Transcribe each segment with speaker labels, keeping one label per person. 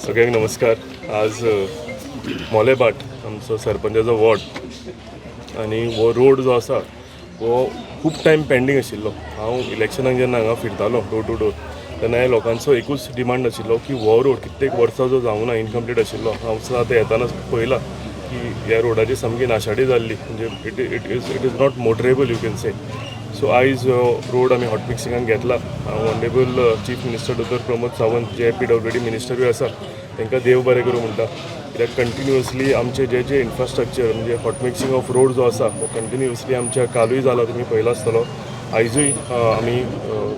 Speaker 1: सगळ्यांक नमस्कार. आज मोलेभाट आमचो सरपंचाचो वॉर्ड आनी हो रोड जो आसा हो खूब टायम पेंडींग आशिल्लो. हांव इलेक्शनाक जेन्ना हांगा फिरतालो डोर टू डोर, तेन्ना ह्या लोकांचो एकूच डिमांड आशिल्लो की हो रोड कित्येक वर्सां जो जावना, इनकम्प्लीट आशिल्लो. हांव सुद्दां आतां येताना पळयलां की ह्या रोडाची सामकी नाशाडी जाल्ली, म्हणजे it is not motorable, you can say. So आयज हो रोड आमी हॉट मिक्सिंगान घेतला. हांव ऑनरेबल चीफ मिनिस्टर दोतोर प्रमोद सावंत, जे पीडब्ल्यूडी मिनिस्टरूय आसा, तांकां देव बरें करूं म्हणटा, कित्याक कंटिन्युअसली आमचे जे जे इन्फ्रास्ट्रक्चर, म्हणजे हॉट मिक्सिंग ऑफ रोड जो आसा, हो कंटिन्युअसली आमच्या कालूय जाला, तुमी पळयला आसतलो. आयजूय आमी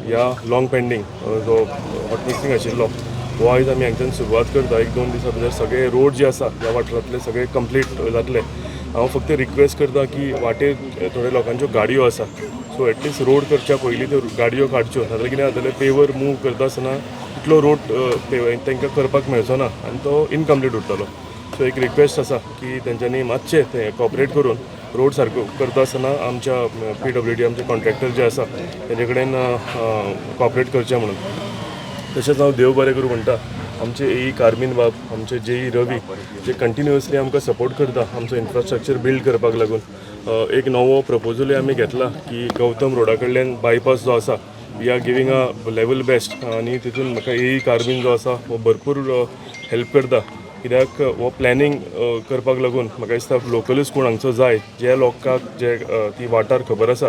Speaker 1: ह्या लॉंग पेंडींग जो हॉट मिक्सिंग आशिल्लो, हो आयज आमी हांगच्यान सुरवात करता. एक दोन दिसां भितर सगळे रोड जे आसा ह्या वाठारांतले सगळे कंप्लीट जातले. हांव फक्त रिक्वेस्ट करता की वाटेर थोड्या लोकांच्यो गाडयो आसा, सो एटलिस्ट रोड करच्या पयलीं त्यो गाडयो काडच्यो. नाजाल्यार कितें जातलें, पेवर मूव करता आसतना तितलो रोड तांकां करपाक मेळचो ना आनी तो इनकम्प्लीट उरतलो. सो एक रिक्वेस्ट आसा की तेंच्यांनी मातशें तें कॉपरेट करून रोड सारको करता आसतना आमच्या पीडब्ल्यूडी, आमचे कॉन्ट्रॅक्टर जे आसा, तेंचे कडेन कॉपरेट करचें म्हणून. तशेंच हांव देव बरें करूं म्हणटा आमचे एई कार्मीन बाब, आमचे जेई रवी, जे कंटिन्युअसली आमकां सपोर्ट करता आमचो इन्फ्रास्ट्रक्चर बिल्ड करपाक लागून. एक नवो प्रपोजलूय आमी घेतला की गौतम रोडा कडल्यान बायपास जो आसा, we are giving a level best आनी तितून म्हाका एई कार्मीन जो आसा हो भरपूर हेल्प करता, कित्याक हो प्लॅनिंग करपाक लागून म्हाका दिसता लोकलूच कोण हांगचो जाय, जे लोकांक जे ती वाठार खबर आसा.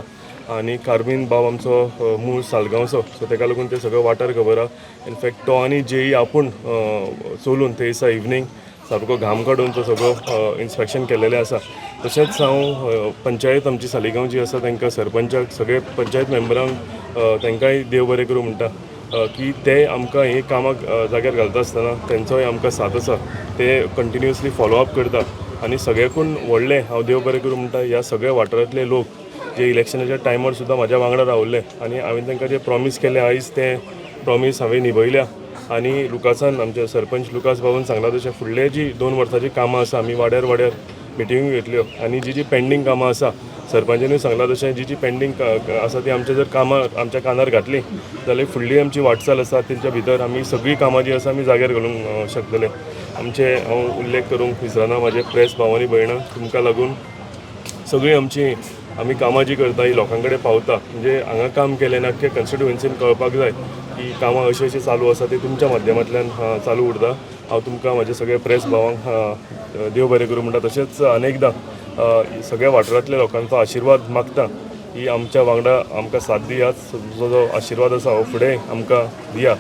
Speaker 1: आनी कार्मीन बाब आमचो मूळ सालगांवचो, सो तेका लागून ते सगळो वाठार खबर आहा. इनफॅक्ट तो आनी जेई आपूण चलून ते दिसा इवनींग सारको घाम काडून तो सगळो इन्स्पेक्शन केलेलें आसा. तशेंच हांव पंचायत आमची सालिगांव जी आसा, तांकां, सरपंचाक, सगळे पंचायत मेंबरांक, तांकांय देव बरें करूं म्हणटा की ते आमकां हे कामाक जाग्यार घालता आसतना तेंचोय आमकां साथ आसा, ते कंटिन्युअसली फॉलो अप करता. आनी सगळ्याकून व्हडलें हांव देव बरें करूं म्हणटा ह्या सगळ्या वाठारांतले लोक जे इलेक्शनाच्या टायमार सुद्दां म्हाज्या वांगडा रावले आनी हांवें तांकां जें प्रॉमीस केलें, आयज तें प्रॉमीस हांवें निभयल्या. आनी लुकासान, आमच्या सरपंच लुकास बाबून सांगलां तशें फुडले जी 2 वर्सांची कामां आसा, आमी वाड्यार वाड्यार मिटिंग्यो घेतल्यो आनी जी जी पेंडींग कामां आसा, सरपंचानूय सांगलां तशें, जी जी पेंडींग आसा ती आमच्या जर कामां आमच्या कानार घातली जाल्यार फुडली आमची वाटचाल आसा तेंच्या भितर आमी सगळीं कामां जीं आसा आमी जाग्यार घालूंक शकतले. आमचे हांव उल्लेख करूंक विसरना म्हाजे प्रेस भाव आनी भयणां, तुमकां लागून सगळीं आमची आमी कामां जी करता ही लोकां कडेन पावता. म्हणजे हांगा काम केलें ना, अख्खे कॉन्स्टिट्युएन्सीन कळपाक जाय की कामां अशीं अशीं चालू आसा, ती तुमच्या माध्यमांतल्यान चालू उरता. हांव तुमकां, म्हाजे सगळे प्रेस भावांक देव बरें करूं म्हणटा. तशेंच अनेकदां सगळ्या वाठारांतल्या लोकांचो आशिर्वाद मागता की आमच्या वांगडा आमकां साथ दियात. तुमचो जो आशिर्वाद आसा हो फुडें आमकां दिया,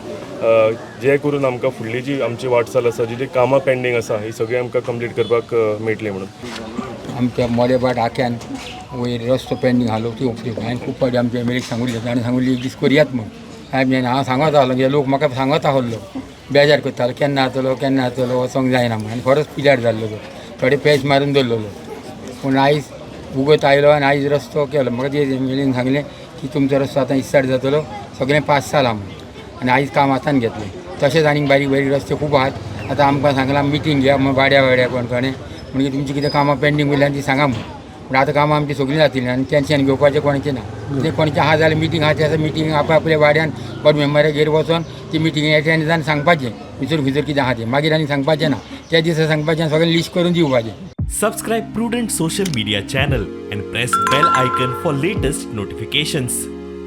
Speaker 1: जे करून आमकां फुडली जी आमची वाटचाल आसा, जी जी कामां पेंडींग आसा, ही सगळी आमकां कंप्लीट करपाक मेळटली म्हणून.
Speaker 2: आमच्या मोलेभाट आख्यान वयर रस्तो पेंडींग आसलो ती उपयोग हांवें खूब फावटी आमच्या एमएलएक सांगुल्लें. ताणें सांगुल्लें एक दीस करयात म्हूण. सायब, हांव सांगत आहलो, हे लोक म्हाका सांगत आहलो, बेजार करतालो, केन्ना जातलो, केन्ना जातलो, वचोंक जायना म्हूण. आनी खरोच पिड्यार जाल्लो तो, थोडे पॅच मारून दवरलेलो. पूण आयज उगत आयलो आनी आयज रस्तो केलो. म्हाका ते एमएलएन सांगलें की तुमचो रस्तो आतां इस्टार्ट जातलो, सगळें पास जालां म्हूण. आनी आयज काम हातान घेतलें. तशेंच आनीक बारीक बारीक रस्ते खूब आहात. आतां आमकां सांगलां मिटींग घेया म्हूण वाड्या वाड्या कोण कोणें, म्हणजे तुमची कितें कामां पेंडींग उरल्या ती सांगा म्हूण. पूण आतां कामां आमची सगळीं जातलीं आनी टेंशन घेवपाचें कोणाचें ना. तें कोणाचें आहा जाल्यार मिटींग आहा ते आसा, मिटींग आप आपल्या वाड्यान वॉर्ड मेंबरागेर वचोन ती मिटींग एटेंड जावन सांगपाचें भितर भितर कितें आहा तें. मागीर आनी सांगपाचें ना, त्या दिसा सांगपाचें आनी सगळें लिस्ट करून दिवपाचें.
Speaker 3: Subscribe Prudent Social Media channel and press bell icon for latest notifications.